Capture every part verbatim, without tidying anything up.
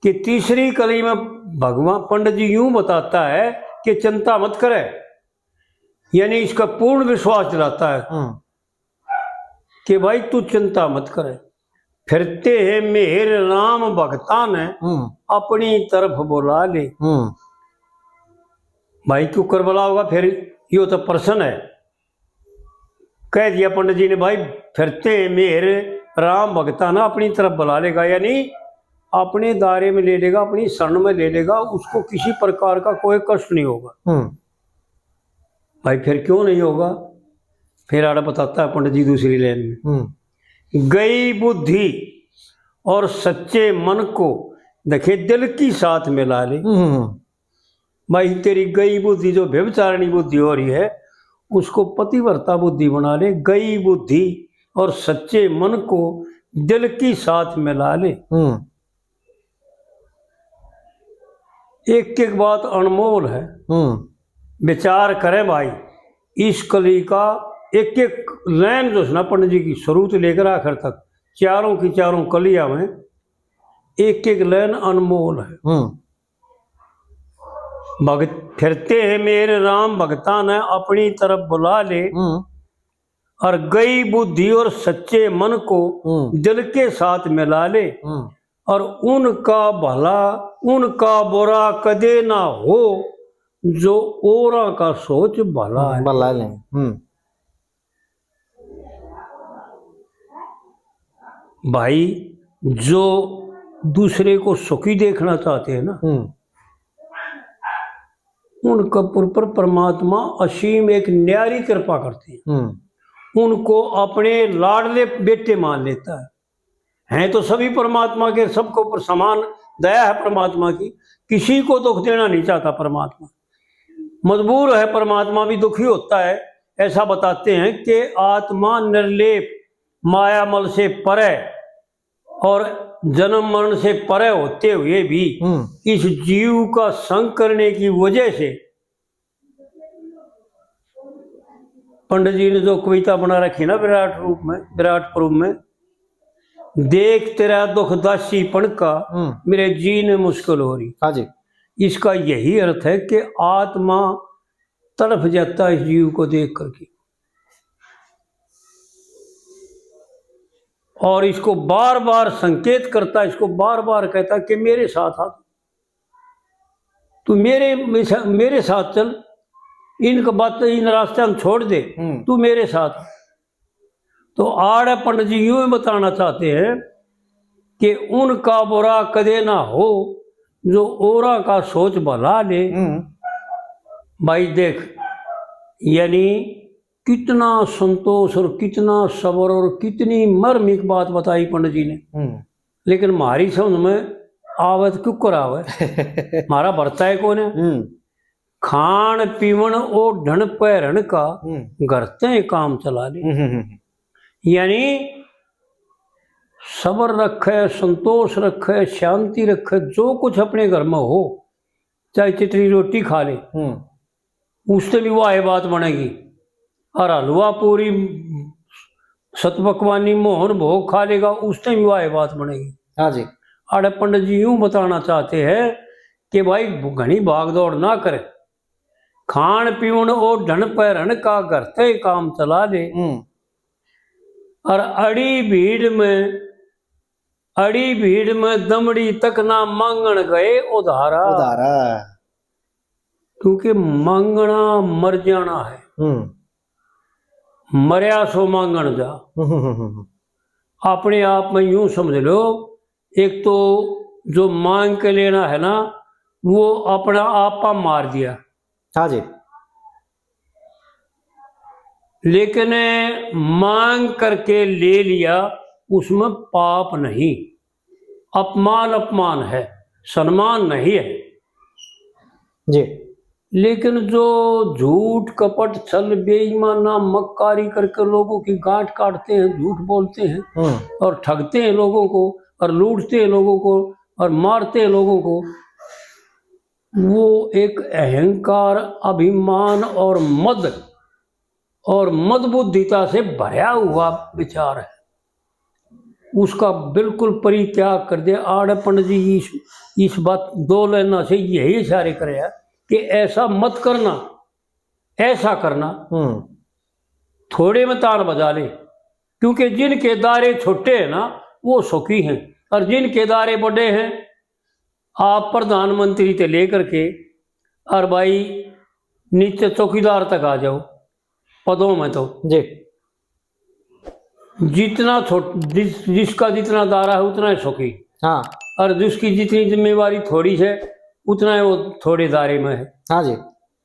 कि तीसरी कली में भगवान पंडित जी यूं बताता है कि चिंता मत करे, यानी इसका पूर्ण विश्वास दिलाता है हम्म। कि भाई तू चिंता मत करे, फिरते हैं मेहर राम भगता ने हम्म। अपनी तरफ बुला ले। हम्म। भाई क्यों कर बुलाओगा फिर, यो तो प्रश्न है। कह दिया पंडित जी ने, भाई फिरते हैं मेहर राम भगता ना अपनी तरफ बुला लेगा, यानी अपने दायरे में ले लेगा, अपनी शरण में ले लेगा, उसको किसी प्रकार का कोई कष्ट नहीं होगा। हम्म। भाई फिर क्यों नहीं होगा? फिर आड़ा बताता है पंडित जी दूसरी लाइन में, हम्म। गई बुद्धि और सच्चे मन को देखे दिल की साथ मिला ले। हम्म। भाई तेरी गई बुद्धि, जो व्यभिचारिणी बुद्धि हो रही है, उसको पतिव्रता बुद्धि बना ले। गई बुद्धि और सच्चे मन को दिल की साथ मिला ले। हम्म। एक एक बात अनमोल है। हम्म। विचार करें भाई, इस कली का एक एक लाइन जो है ना पंडित जी की, शुरू से लेकर आखिर तक, चारों की चारों कलियां में एक एक लाइन अनमोल है। हम्म। भगत फिरते हैं मेरे राम भगता ने अपनी तरफ बुला ले, हम्म। और गई बुद्धि और सच्चे मन को हम्म। दिल के साथ मिला ले, हम्म। और उनका भला, उनका बुरा कदे ना हो, जो औरां का सोच भला है। भला ले। हम्म। भाई, जो दूसरे को सुखी देखना चाहते हैं ना, हम्म। उनके ऊपर परमात्मा असीम एक न्यारी कृपा करते हैं। हम्म। उनको अपने लाडले बेटे मान लेता है। हैं तो सभी परमात्मा के, सबके ऊपर समान दया है परमात्मा की, किसी को दुख देना नहीं चाहता परमात्मा। मजबूर है परमात्मा भी, दुखी होता है। ऐसा बताते हैं कि आत्मा निर्लेप, माया मल से परे और जन्म मरण से परे होते हुए भी हम्म। इस जीव का संग करने की वजह से पंडित जी ने जो कविता बना रखी ना विराट रूप में, विराट स्वरूप में, देख तेरा दुख दासीपन का, हम्म। मेरे जीने मुश्किल हो रही। हाँ जी। इसका यही अर्थ है कि आत्मा तड़फ जाता है इस जीव को देख करके, और इसको बार बार संकेत करता, इसको बार बार कहता कि मेरे साथ आ, तू मेरे, मेरे साथ चल, इन बात, इन रास्ते हम छोड़ दे, हम्म। तू मेरे साथ आ। तो आड़े पंडित जी यूं ही बताना चाहते हैं कि उनका बुरा कदे ना हो, जो औरां का सोच भला ले। हम्म। भाई देख, यानी कितना संतोष और कितना सब्र और कितनी मार्मिक बात बताई पंडित जी ने। हम्म। लेकिन म्हारी समझ में आवे तो क्यों करावे? म्हारा बरता है कौन है? हम्म। खान पीवन ओढ़न पहरन का, हम्म। घर ते काम चला ले। हम्म, हम्म, हम्म। यानी सब्र रखे, संतोष रखे, शांति रखे, जो कुछ अपने घर में हो, चाहे चिटरी रोटी खा ले, हम्म। उससे भी वाह बात बनेगी। और हलवा पूरी सतपकवानी मोहन भोग खा लेगा, उससे भी वाह बात बनेगी। हाँ जी। अरे पंडित जी यूं बताना चाहते हैं कि भाई घनी भाग दौड़ ना करे, खान पीवन ओढ़न पहरन का घर ते काम चला ले। हम्म। और अड़ी भीड़ में, अड़ी भीड़ में दमड़ी तक ना मांगण गए उधारा। उधारा। क्योंकि मांगना मर जाना है। हम्म। मरया सो मांगण जा। हम्म, हम्म, हम्म, हम्म। अपने आप में यूं समझ लो, एक तो जो मांग के लेना है ना, वो अपना आपा मार दिया। हाँ जी। लेकिन मांग करके ले लिया, उसमें पाप नहीं, अपमान अपमान है, सम्मान नहीं है। जी। लेकिन जो झूठ, कपट, छल, बेईमाना, मक्कारी करके लोगों की गांठ काटते हैं, झूठ बोलते हैं हम्म। और ठगते हैं लोगों को और लूटते हैं लोगों को और मारते हैं लोगों को, वो एक अहंकार, अभिमान और मद और मदबुद्धिता से भरा हुआ विचार है। उसका बिल्कुल परित्याग कर दे। आड़े पंडित जी इस, इस बात दो लाइना से यही इशारे करे है कि ऐसा मत करना, ऐसा करना, हम्म। थोड़े में तान बजा ले, क्योंकि जिनके दायरे छोटे हैं ना, वो सुखी हैं, और जिनके दायरे बड़े हैं, आप प्रधानमंत्री से लेकर के और भाई नीचे चौकीदार तक आ जाओ, पदों में तो जी। जितना छोट-, जिस, जिसका जितना दायरा है, उतना ही सुखी। हाँ। और जिसकी जितनी जिम्मेवारी थोड़ी है, उतना ही वो थोड़े दायरे में है। हाँ जी।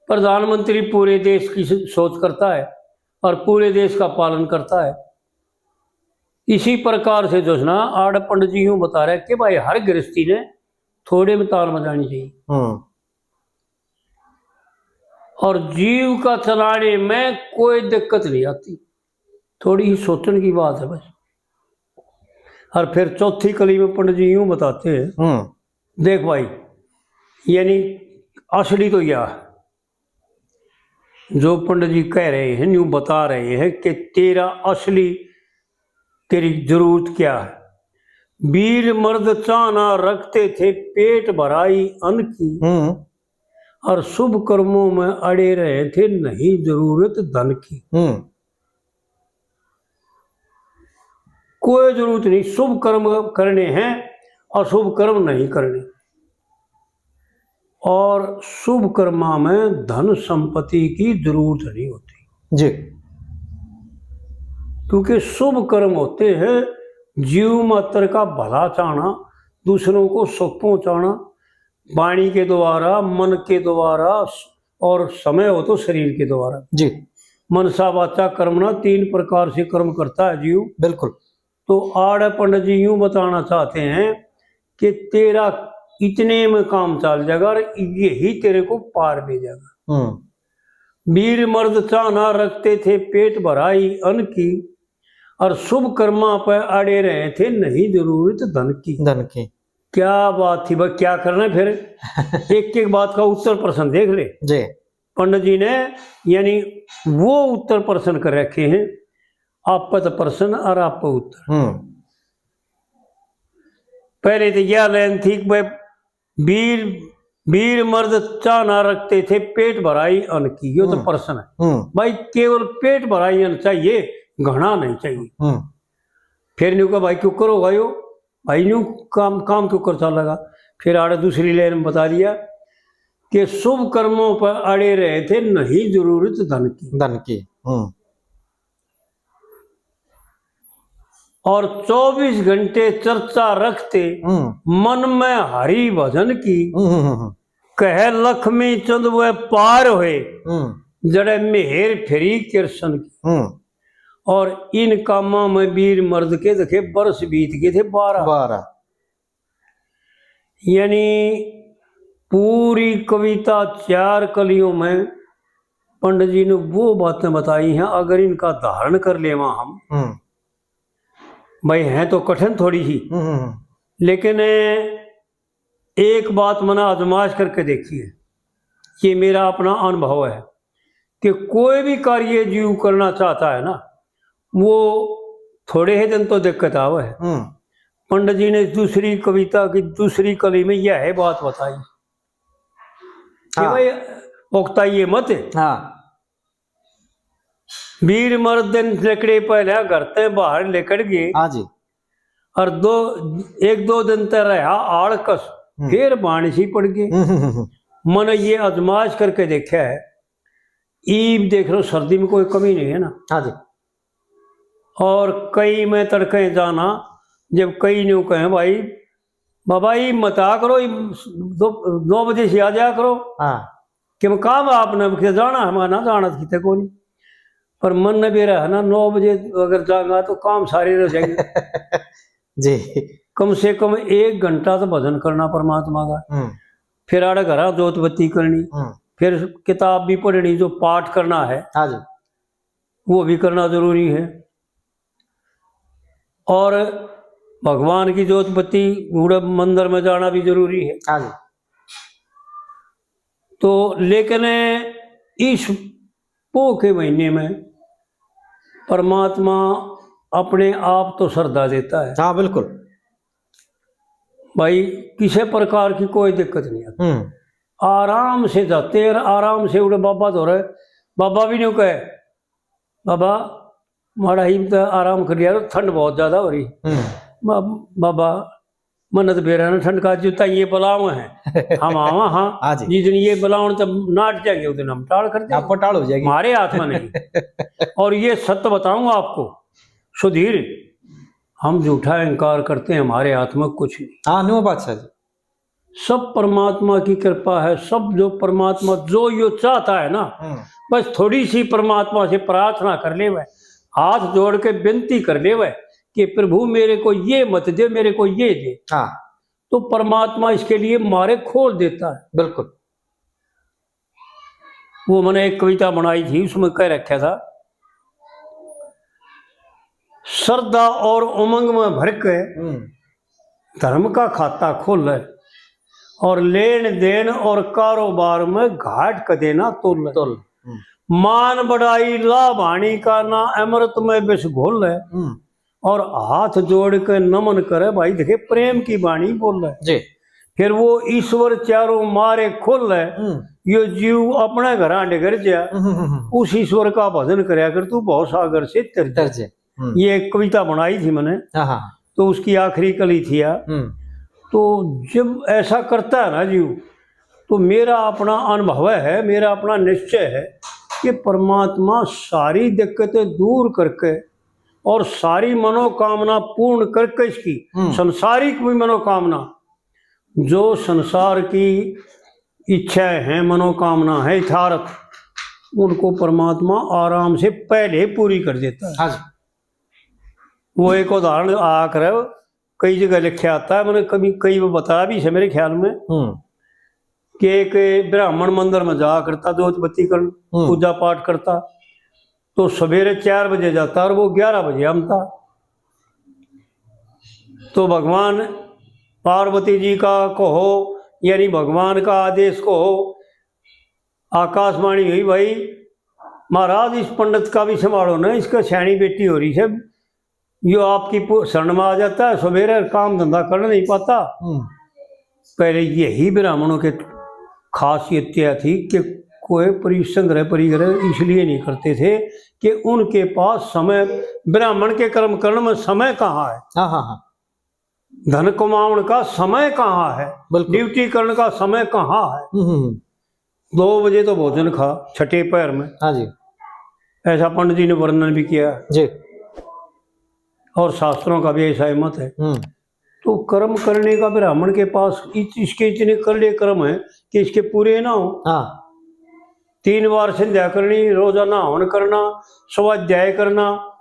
प्रधानमंत्री पूरे देश की सोच करता है और पूरे देश का पालन करता है। इसी प्रकार से जो है ना, आड़ पंडित जी यूं बता रहे कि भाई, हर गृहस्थी ने थोड़े में तान बजानी चाहिए। हम्म। और जीव का चलाने में कोई दिक्कत नहीं आती, थोड़ी ही सोचने की बात है बस। और फिर चौथी कली में पंडित जी यूं बताते हैं, हम्म। देख भाई, यानी असली तो यह है, जो पंडित जी कह रहे हैं, यूं बता रहे हैं कि तेरा असली, तेरी जरूरत क्या है। वीर मर्द चाहना रखते थे पेट भराई अन्न की, हम्म। और शुभ कर्मों में अड़े रहे थे नहीं जरूरत धन की। हम्म। कोई जरूरत नहीं, शुभ कर्म करने हैं, अशुभ कर्म नहीं करने। और शुभ कर्मा में धन संपत्ति की जरूरत नहीं होती जी। क्योंकि शुभ कर्म होते हैं जीव मात्र का भला चाहना, दूसरों को सुख पहुंचाना, वाणी के द्वारा, मन के द्वारा, और समय हो तो शरीर के द्वारा। जी। मनसा वाचा कर्मणा, तीन प्रकार से कर्म करता है जीव। बिल्कुल। तो आड़े पंडित जी यूं बताना चाहते हैं कि तेरा इतने में काम चल जाएगा और यही तेरे को पार ले जाएगा। हम्म। वीर मर्द चाहना रखते थे पेट भराई अन्न की, और शुभ कर्मा पे अड़े रहे थे नहीं जरूरत धन की। धन की। क्या बात थी भाई, क्या करना है फिर? एक एक बात का उत्तर प्रश्न देख ले। जी। पंडित जी ने यानी वो उत्तर प्रश्न कर रखे हैं, आप पे तो प्रश्न और आप पे उत्तर। हम्म। पहले तो यह लाइन थी कि भाई, वीर, वीर मर्द चाह ना रखते थे पेट भराई अन्न की, यो तो हम्म। प्रश्न है। हम्म। भाई, केवल पेट भराई अन्न चाहिए, घना नहीं चाहिए। हम्म। फिर न्यू कहा, भाई, क्यों करो भाई, भाई न्यू काम, काम क्यों करता लगा? फिर आड़े दूसरी लाइन में बता दिया कि शुभ कर्मों पर अड़े रहे थे, नहीं जरूरत धन की। धन की। हम्म। और चौबीस घंटे चर्चा रखते हम्म। मन में हरि भजन की। हम्म, हम्म, हम्म। कहे लक्ष्मी चंद वह पार होए, हम्म। जड़े मेहर फेरी कृष्ण की। हम्म। और इन कामां में वीर मर्द के देखे वर्ष बीत गए थे बारह। बारह। यानी पूरी कविता चार कलियों में पंडित जी ने वो बातें बताई हैं, अगर इनका धारण कर लेवा हम, हम्म। भाई, हैं तो कठिन थोड़ी ही, हम्म, हम्म, हम्म। लेकिन एक बात मैंने आजमाइश करके देखी है, ये मेरा अपना अनुभव है कि कोई भी कार्य जीव करना चाहता है ना, वो थोड़े ही दिन तो दिक्कत आवे है। हम्म। पंडित जी ने दूसरी कविता की दूसरी कली में यह बात बताई कि हाँ। भाई, उकताइए मत। हाँ। वीर मर्द दिन लिकड़े पहले घर ते बाहर लिकड़ गए। हाँ जी। और दो, एक दो दिन ते रहा आलकस, हम्म। फिर बाणी सी पड़ गए। हम्म, हम्म, हम्म। मैंने ये आजमाइश करके देखा है, ईब देख लो, सर्दी में कोई कमी नहीं है ना। हाँ जी। और कई मैं तड़के जाना, जब कई न्यू कहें, भाई, बाबा, ये मत आ करो, ये दो, नौ बजे से आ जाया करो। हाँ। कि मैं काम आपने के जाना है, मैं ना जाना किते को नहीं। पर मन ने भी रहा ना, नौ बजे अगर जाऊंगा तो काम सारे रह जाएंगे। जी। कम से कम एक घंटा तो भजन करना परमात्मा का। हम्म। फिर आड़े घरा जोत बत्ती करनी, हम्म। फिर किताब भी पढ़नी, जो पाठ करना है, हाँ जी। वो भी करना जरूरी है। और भगवान की जोत बत्ती, उड़े मंदिर में जाना भी जरूरी है। हाँ जी। तो लेकिन इस पोह के महीने में परमात्मा अपने आप तो श्रद्धा देता है। हाँ, बिल्कुल। भाई, किसी प्रकार की कोई दिक्कत नहीं आती। हम्म। आराम से जाते हैं और आराम से उड़े बाबा धोरे। बाबा भी न्यू कहे, "बाबा, माड़ा ही तो आराम कर लिया, ठंड बहुत ज्यादा हो रही।" हम्म। बा-, बाबा, "मन्ने तो बेरा ना ठंड का, जो ताई ये बुलाव है, हम आवा, हाँ, हाँ जी। जिस दिन ये बुलाव तो नाट जाएंगे, उस दिन हम टाल कर देंगे। आप टाल हो जाएगी। हमारे हाथ में नहीं।" और ये सत्य बताऊं आपको, सुधीर, हम झूठा अहंकार करते हैं, हमारे हाथ में कुछ नहीं। हाँ, न्यू बात सर जी। सब परमात्मा की कृपा है, सब जो परमात्मा जो यो चाहता है ना, हम्म। बस थोड़ी सी परमात्मा से प्रार्थना कर लेवे, हाथ जोड़ के विनती कर लेवे कि "प्रभु, मेरे को ये मत दे, मेरे को ये दे।" हाँ। तो परमात्मा इसके लिए मारे खोल देता है। बिल्कुल। वो मैंने एक कविता बनाई थी, उसमें कह रखा था, "श्रद्धा और उमंग में भर के हम्म। धर्म का खाता खोले, और लेन देन और कारोबार में घाट कदे ना तोले। तोल। हम्म। मान बढ़ाई लाभ हानि का, ना अमृत में विष घोले।" हम्म। और हाथ जोड़ के नमन करे भाई, देखे प्रेम की बाणी बोले। जी। फिर वो ईश्वर चारों मारे खोले, हम्म। यो जीव अपने घरां डिगर जा, हम्म, हम्म, हम्म। उस ईश्वर का भजन करया कर, तू भवसागर से तर जा। तर जा। हम्म। ये एक कविता बनाई थी मैंने, हाँ, हाँ। तो उसकी आखिरी कली थी यार। हम्म। तो जब ऐसा करता है ना जीव, तो मेरा अपना अनुभव है, मेरा अपना निश्चय है कि परमात्मा सारी दिक्कतें दूर करके और सारी मनोकामना पूर्ण करके इसकी, हम्म। संसारिक भी मनोकामना, जो संसार की इच्छाएं हैं, मनोकामना है यथार्थ, उनको परमात्मा आराम से पहले पूरी कर देता है। हाँ जी। वो एक उदाहरण आकर कई जगह लिखा आता है, मैंने कभी कई वो बताया भी है मेरे ख्याल में, हम्म। कि एक ब्राह्मण मंदिर में जाया करता, जोत बत्ती कर, हम्म। पूजा पाठ करता, तो सवेरे चार बजे जाता और वो ग्यारह बजे आमता। तो भगवान पार्वती जी का कहो, यानी भगवान का आदेश कहो, आकाशवाणी हुई, "भाई महाराज, इस पंडित का भी संभालो ना, इसका स्याणी बेटी हो रही है, यो आपकी पु-, शरण में आ जाता है, सवेरे काम धंधा करने नहीं पाता।" हम्म। पहले यही ब्राह्मणों के खासियत क्या थी कि कोई परिसंग्रह परिग्रह इसलिए नहीं करते थे कि उनके पास समय, ब्राह्मण के कर्म करण में समय कहाँ है? हाँ, हाँ, हाँ। धन कमावण का समय कहाँ है? बिल्कुल। ड्यूटी करण का समय कहाँ है? हम्म, हम्म, हम्म। दो बजे तो भोजन खा, छठे पैर में। हाँ जी। ऐसा पंडित जी ने वर्णन भी किया। जी। और शास्त्रों का भी ऐसा ही मत है। हम्म। तो कर्म करने का ब्राह्मण के पास इत-, इसके इतने करड़े कर्म हैं कि इसके पूरे ना हो। हाँ। तीन बार संध्या करनी, रोजाना हवन करना, स्वाध्याय करना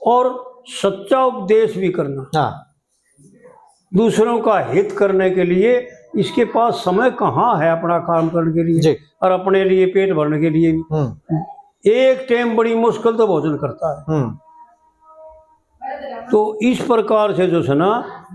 और सच्चा उपदेश भी करना। हाँ। दूसरों का हित करने के लिए इसके पास समय कहाँ है अपना काम करने के लिए जी। और अपने लिए पेट भरने के लिए भी। हम्म। एक टाइम बड़ी मुश्किल तो भोजन करता है। हम्म। तो इस प्रकार से जो है ना,